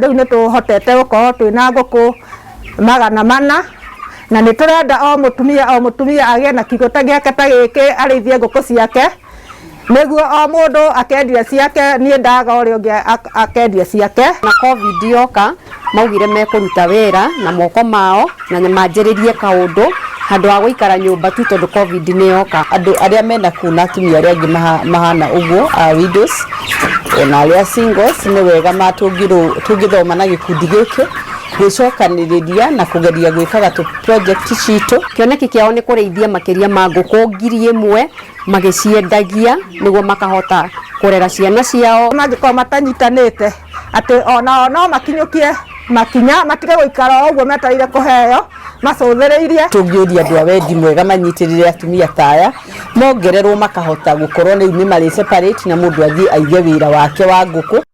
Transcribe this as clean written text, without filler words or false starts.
Rĩu nĩ tũhotete gũkorwo twĩna ngũkũ 400, na nĩ tũrenda o mũtumia o mũtumia agĩe na kiugũ ta gĩake ta gĩkĩ, arĩithie ngũkũ ciake, nĩguo o mũndũ akendia ciake, niĩ ndaga ũrĩa ũngĩ akendia ciake. Na Covid yoka, maugire mekũruta wĩra na moko mao na manjĩrĩrie kaũndũ handũ ha gũikara nyũmba tu tondũ Covid nĩ yoka. Andũ arĩa mena kũu na atumia arĩa angĩ mahana ũguo a widows ona arĩa singles, nĩ wega ma tũngĩthoma na gĩkundi gĩkĩ gwĩcokanĩrĩria na kũgeria gwĩkaga tũ project citũ. Kĩoneki kĩao nĩ kũrĩithia makĩria ma ngũkũ 1000 magĩciendagia nĩguo makahota kũrera ciana ciao. Mangĩkorwo matanyitanĩte atĩ onao no makinyũkie makinya, matige gũikara o ũguo metereire kũheo macũthĩrĩirie. Tũngĩũria andũ a wendi mwega manyitĩrĩre atumia ta aya, mongererwo makahota gũkorwo rĩu nĩ marĩ separate na mũndũ athiĩ aige wĩra wake wa ngũkũ.